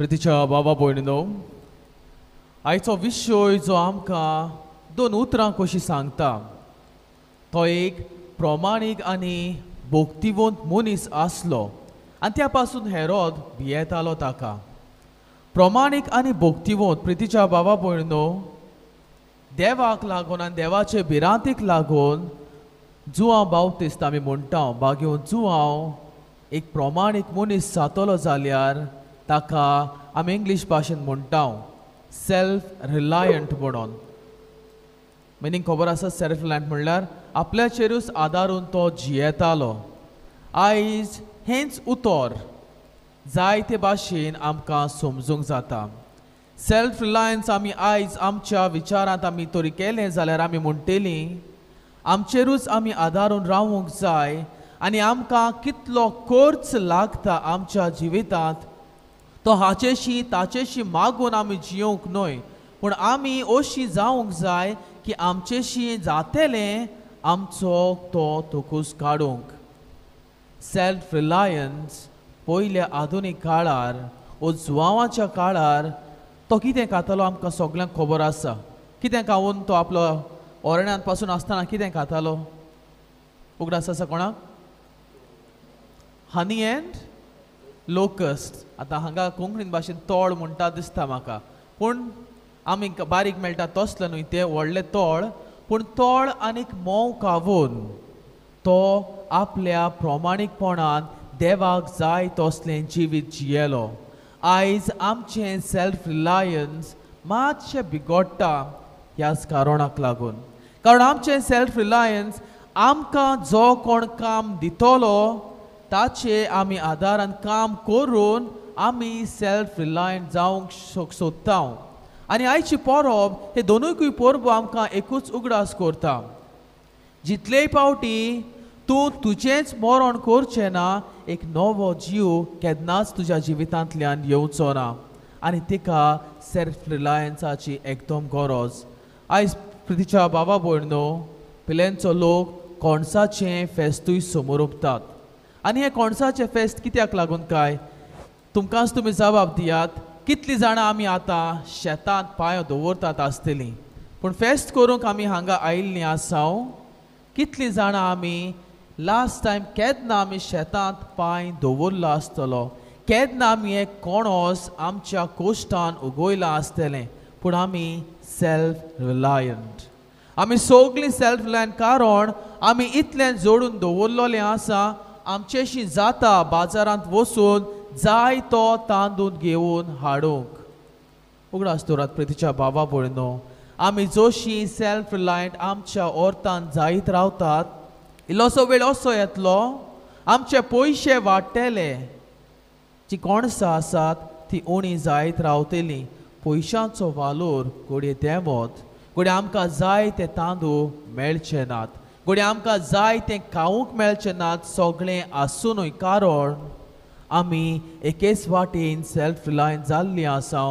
प्रितीच्या बाबा भयणीनो, आयचो विशय जो आमकां दोन उतरां कशी सांगता तो एक प्रमाणीक आनी भक्तिवंत मनीस आसलो आनी त्या पासून हेरोद भियेतालो ताका. प्रमाणीक आनी भक्तिवंत प्रितीच्या बाबा भयणीनो, देवाक लागून आनी देवाचे भिरांतीक लागून जुआंव बाप्तिस्त आमी म्हणटा, बागेवन जुआंव एक प्रमाणीक मनीस जातलो जाल्यार ताका आमी इंग्लीश भाशेन म्हणटा सेल्फ रिलायंट म्हणून. मिनींग खबर आसा, सेल्फ रिलायंट म्हणल्यार आपल्याचेरूच आदारून तो जियेतालो. आयज हेंच उतर जायते भाशेन आमकां समजूंक जाता. सेल्फ रिलायन्स आमी आयज आमच्या विचारांत आमी तरी केलें जाल्यार आमी म्हणटलीं आमचेरूच आमी आदारून रावूंक जाय आनी आमकां कितलो खर्च लागता आमच्या जिवितांत तो हाचेशी ताचेशी मागून आमी जियोंक न्हय, पूण आमी अशी जावंक जाय की आमचेशी जातलें आमचो तो तकूस काडूंक. सेल्फ रिलायन्स पयल्या आधुनीक काळार ओ जुवांवाच्या काळार तो कितें खातालो आमकां सगल्यांक खबर आसा. कितें खावन तो आपलो ओरण्यांत पासून आसतना कितें खातालो उगडास आसा कोणाक? Honey and locust. आतां हांगा कोंकणीन भाशेन तोळ म्हणटा दिसता म्हाका, पूण आमी बारीक मेळटा तसलें न्हय तें व्हडलें तोळ, पूण तोळ आनीक मोव खावून तो आपल्या प्रमाणीकपणान देवाक जाय तसलें जिवीत जियेलो. आयज आमचें सेल्फ रिलायन्स मातशें बिगडटा ह्याच कारणाक लागून, कारण आमचें सेल्फ रिलायन्स आमकां जो कोण काम दितलो ताचे आमी आदारान काम करून आमी सेल्फ रिलायंट जावंक सोदता. आनी आयची परब हे दोनूय परबो आमकां एकूच उगडास करता, जितलेय पावटी तूं तुजेंच मरण करचें ना, एक नवो जीव केन्नाच तुज्या जिवितांतल्यान येवचो ना आनी तिका सेल्फ रिलायन्साची एकदम गरज. आयज प्रितीच्या बाबा भयणो, पिलेंचो लोक कोणसाचें फेस्तूय समोर उरतात आनी हें कोणसाचें फेस्त कित्याक लागून काय तुमकांच तुमी जबाब दियात. कितलीं जाणां आमी आतां शेतांत पांय दवरतात आसतलीं, पूण फेस्त करूंक आमी हांगा आयिल्लीं आसा. कितलीं जाणां आमी लास्ट टायम केन्ना आमी शेतांत पांय दवरलो आसतलो, केन्ना आमी एक कोणोस आमच्या कोश्टान उगयलां आसतलें, पूण आमी सेल्फ रिलायंट, आमी सगळीं सेल्फ रिलायंट कारण आमी इतलें जोडून दवरलेलें आसा, आमचेशी जाता बाजारांत वचून जाय तो तांदूळ घेवन हाडूंक. उगडास दवरात प्रितीच्या बाबा भयणो, आमी जोशी सेल्फ रिलायंट आमच्या ओर्तान जायत रावतात, इल्लोसो वेळ असो येतलो आमचे पयशे वाडटले, जी कोणसां आसात ती उणी जायत रावतली, पयशांचो वालोर घडये देंवत, घडये आमकां जाय ते तांदूळ मेळचे नात, घडये आमकां जाय तें खावंक मेळचें नात, सगळें आसुनूय, कारण आमी एकेच वाटेन सेल्फ रिलायंट जाल्लीं आसा,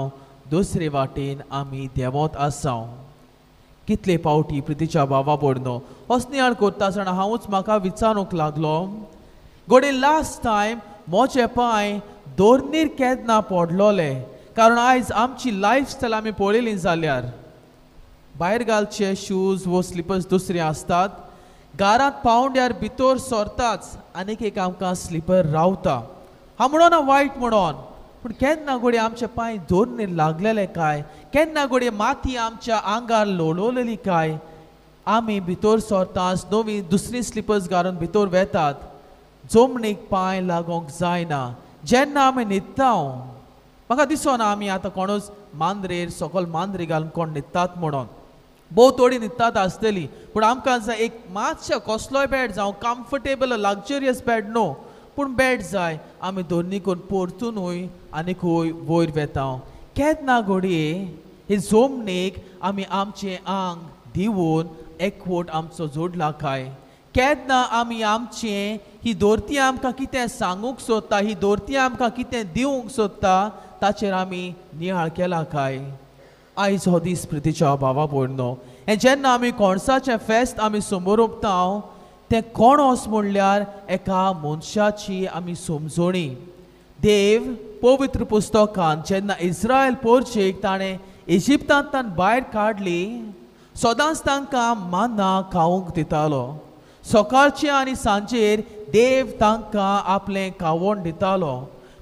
दुसरे वाटेन आमी देंवत आसा. कितले पावटी प्रितीच्या बाबा भयणो हसनियाळ करता आसतना हांवूच म्हाका विचारूंक लागलो, घडये लास्ट टायम म्हजे पांय दोर्नीर केन्ना पडलोले, कारण आयज आमची लायफस्टायल आमी पळयली जाल्यार भायर घालचे शूज वो स्लिपर्स दुसरे आसतात, घरांत पावंड्यार भितर सरताच आनीक एक आमकां स्लिपर रावता. हांव म्हणोना वायट म्हणोन, पूण केन्ना घडये आमचे पांय दोर्नीर लागलेले काय, केन्ना घडये माती आमच्या आंगार लोळवलेली काय, आमी भितर सरताच नवी दुसरी स्लिपर्स घालून भितर वेतात, जमनीक पांय लागोंक जायना. जेन्ना आमी न्हिदता म्हाका दिसना आमी आतां कोणूच मांद्रेर सकल मांद्री घालून कोण न्हिदतात म्हणून, भोव थोडी न्हिदतात आसतली, पूण आमकां जाय एक मातशें कसलोय बेड जावं, कम्फर्टेबल लग्जरियस बेड न्हू, पूण बेड जाय. आमी दोन्ही करून परतुनूय आनी खंय वयर वेता. केन्ना घडये हे जमनीक आमी आमचें आंग दिवन एकवट आमचो जोडला काय, केन्ना आमी आमचें ही दोर्ती आमकां कितें सांगूंक सोदता, ही दोर्ती आमकां कितें दिवंक सोदता ताचेर आमी नियाळ केला काय. आयज हो दीस प्रितीच्या भावा भयणो, हें जेन्ना आमी कोणसाचें फेस्त आमी समोर उरता तें कोणोस म्हणल्यार एका मनशाची आमी समजणी. देव पवित्र पुस्तकान जेन्ना इस्रायल पोरचेक ताणें इजिप्तांतल्यान भायर काडली सदांच तांकां मान्ना खावंक दितालो. सकाळचे आनी सांजेर देव तांकां आपलें खावण दितालो.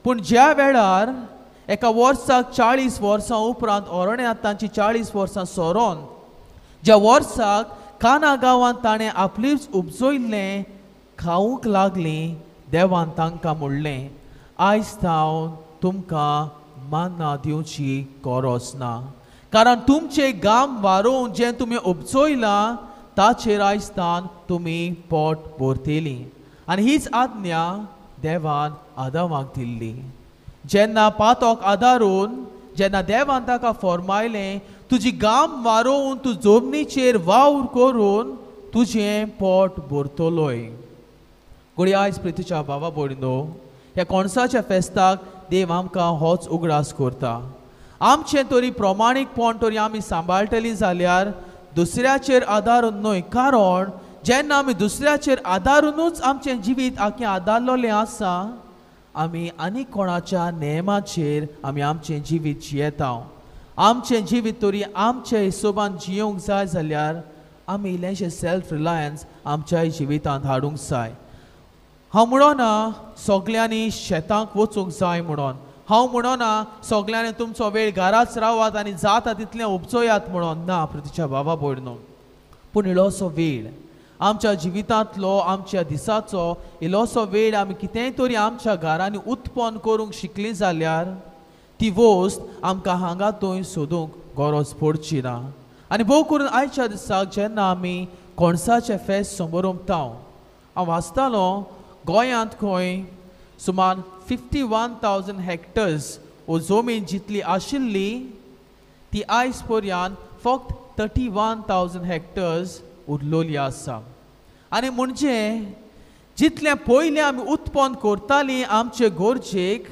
पूण ज्या वेळार एका वर्साक 40 वर्सां उपरांत अरण्यांत तांची 40 वर्सां सरोन ज्या वर्साक काना गांवांत ताणें आपलीच उपजयल्लें खावंक लागली, देवान तांकां म्हणलें आयज हांव तुमकां मान्ना दिवची गरज ना, कारण तुमचे गाम वारोवन जें तुमी उपजयलां ताचेर आयज तान तुमी पोट भरतली. आनी हीच आज्ञा देवान आदामाक दिल्ली. जेन्ना पातोक आदारून जेन्ना देवान ताका फॉर्मायलें तुजी गाम वारोवन तूं जमनीचेर वावर करून तुजें पोट भरतलोय. घडये आयज प्रितीच्या भावा भयणीनो ह्या कोणसाच्या फेस्ताक देव आमकां होच उगडास करता. आमचें तरी प्रमाणीकपण तरी आमी सांबाळटली जाल्यार दुसऱ्याचेर आदारून न्हय, कारण जेन्ना आमी दुसऱ्याचेर आदारुनूच आमचें जिवीत आख्खें आदारलेलें आसा आमी आनी कोणाच्या नेमाचेर आमी आमचें जिवीत जियेता. आमचें जिवीत तरी आमच्या हिशोबान जियोंक जाय जाल्यार आमी इल्लेशें सेल्फ रिलायन्स आमच्या जिवितांत हाडूंक जाय. हांव म्हणना सगल्यांनी शेतांक वचूंक जाय म्हणून, हांव म्हणना सगल्यांनी तुमचो वेळ घराच रावात आनी जाता तितलें उपजयात म्हणून ना प्रितीच्या बाबा भयणीनो, पूण इल्लोसो वेळ आमच्या जिवितांतलो आमच्या दिसाचो इल्लोसो वेळ आमी कितेंय तरी आमच्या घरांनी उत्पन्न करूंक शिकली जाल्यार ती वस्त आमकां हांगा थंय सोदूंक गरज पडची ना. आनी भोव करून आयच्या दिसाक जेन्ना आमी कोणसाचें फेस्त समोरमता हांव वाचतालो गोंयांत खंय सुमार 51,000 हेक्टर्स वो जमीन जितली आशिल्ली ती आयज पर्यंत फक्त 31,000 हेक्टर्स उरलोली आसा. आनी म्हणजे जितलें पयलें आमी उत्पन्न करतालीं आमचे गरजेक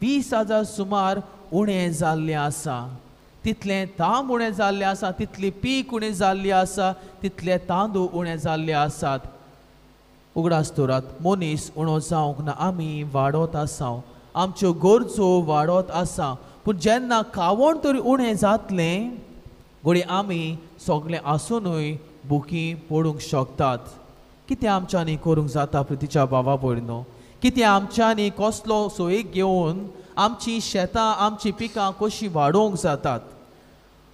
20,000 सुमार उणें जाल्लें आसा. तितलें तांब उणें जाल्लें आसा, तितली पीक उणें जाल्ली आसा, तितले तांदूळ उणें जाल्ले आसात. उगडास दवरात मनीस उणो जावंक ना, आमी वाडत आसा, आमच्यो गरजो वाडत आसा. पूण जेन्ना खावण तरी उणें जातलें घडये आमी सगळें आसुनूय बुकी पडूंक शकतात. कितें आमच्यांनी करूंक जाता प्रितीच्या भावा भयणीनो, कितें आमच्यांनी कसलो सोयी घेवन आमची शेतां आमची पिकां कशीं वाडोवंक जातात.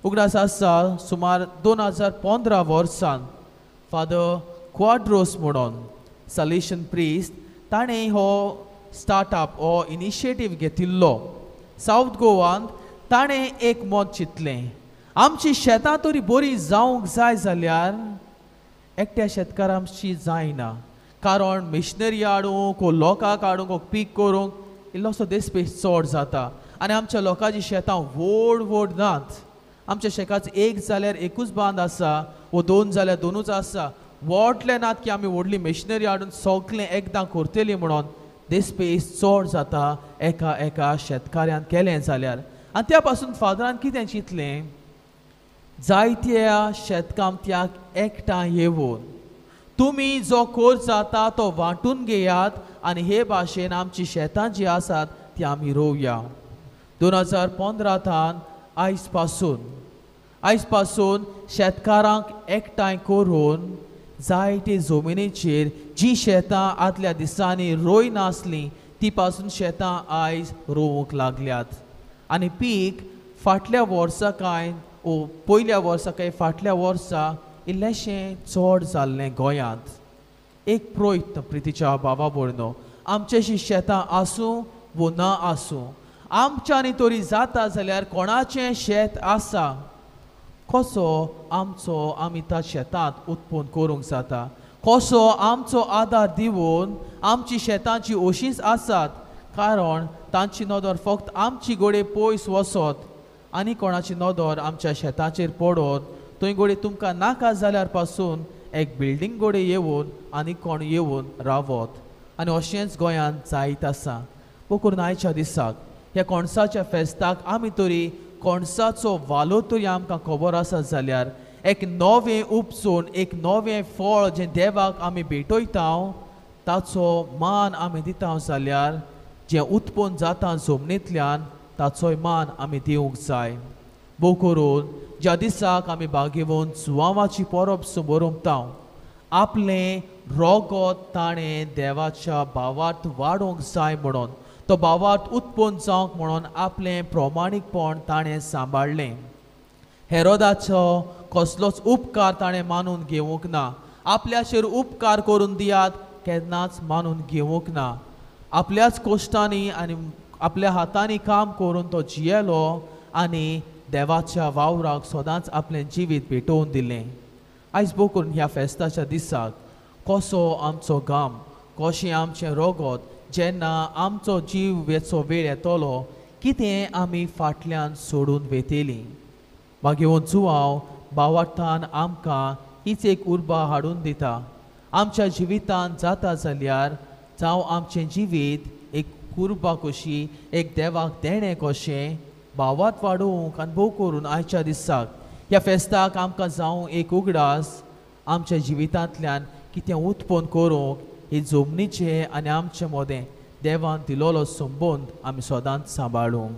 उगडास आसा सुमार 2015 वर्सान फादर क्वाड्रोस म्हणून सालेशन प्रिस्ट ताणें हो स्टार्टअप हो इनिशिएटीव घेतिल्लो. सावथ गोवांत ताणें एक मत चिंतलें आमची शेतां तरी बरी जावंक जाय जाल्यार एकट्या शेतकारांची जायना, कारण मिशनरी हाडूंक वो लोकांक हाडूंक वो पीक करूंक इल्लोसो देसपेस चड जाता आनी आमच्या लोकांची शेतां व्हड व्हड नात. आमच्या शेकाच एक जाल्यार एकूच बांद आसा वो दोन जाल्यार दोनूच आसा, व्हडले नात की आमी व्हडली मिशनरी हाडून सगळें एकदां करतली म्हणून देसपेस चड जाता एका एका शेतकाऱ्यान केलें जाल्यार. आनी त्या पासून फादरान कितें चिंतलें जायत्या शेतकामत्याक एकठांय येवन तुमी जो कोर जाता तो वांटून घेयात आनी हे भाशेन आमची शेतां जीं आसात ती आमी रोवया. 2015 आयज पासून शेतकारांक एकठांय करून जायते जमिनीचेर जी शेतां आदल्या दिसांनी रोय नासलीं ती पासून शेतां आयज रोवंक लागल्यात. आनी पीक फाटल्या वर्सा कांय ओ पयल्या वर्सा काय फाटल्या वर्सा इल्लेशें चड जाल्लें गोंयांत. एक प्रयत्न प्रितीच्या बाबा भयणीनो, आमचेशी शेतां आसूं वो ना आसूं आमच्यांनी तरी जाता जाल्यार कोणाचें शेत आसा कसो आमचो आमी त्या शेतांत उत्पन्न करूंक जाता, कसो आमचो आदार दिवन आमची शेतांची अशींच आसात, कारण तांची नदर फक्त आमची घडये पयस वचत आनी कोणाची नदर आमच्या शेताचेर पडत थंय घडये तुमकां नाका जाल्यार पासून एक बिल्डींग घडये येवन आनी कोण येवन रावत. आनी अशेंच गोंयांत जायत आसा. करून आयच्या दिसाक ह्या कोणसाच्या फेस्ताक आमी तरी कोणसाचो वालो तरी आमकां खबर आसा जाल्यार एक नवें उपसून एक नवें फळ जें देवाक आमी भेटयता ताचो मान आमी दिता जाल्यार जें उत्पन्न जाता जमनींतल्यान ताचोय मान आमी दिवंक जाय. भोव करून ज्या दिसाक आमी बागेवन जुवांवाची परब समोरता आपलें रोगत ताणें देवाच्या भावार्थ वाडोवंक जाय म्हणून तो भावार्थ उत्पन्न जावंक म्हणून आपलें प्रमाणीकपण ताणें सांबाळ्ळें. हेरोदाचो कसलोच उपकार ताणें मानून घेवंक ना. आपल्याचेर उपकार करून दियात केन्नाच मानून घेवंक ना. आपल्याच कोश्टांनी आनी आपल्या हातांनी काम करून तो जियेलो आनी देवाच्या वावराक सदांच आपलें जिवीत भेटोवन दिलें. आयज भोव करून ह्या फेस्ताच्या दिसाक कसो आमचो गाम, कशें आमचें रोगत, जेन्ना आमचो जीव वेचो वेळ येतलो कितें आमी फाटल्यान सोडून वेतेली. मागीर हो जुवांव भावार्थान आमकां हीच एक उर्बा हाडून दिता. आमच्या जिवितांत जाता जाल्यार जावं आमचें जिवीत एक कुर्बा कशी, एक देवाक देणें कशें भावार्थ वाडोवंक आनी भोव करून आयच्या दिसाक ह्या फेस्ताक आमकां जावं एक उगडास आमच्या जिवितांतल्यान कितें उत्पन्न करूंक ही जमनीचें आनी आमचे मदें देवान दिलोलो संबंद आमी सदांच सांबाळूंक.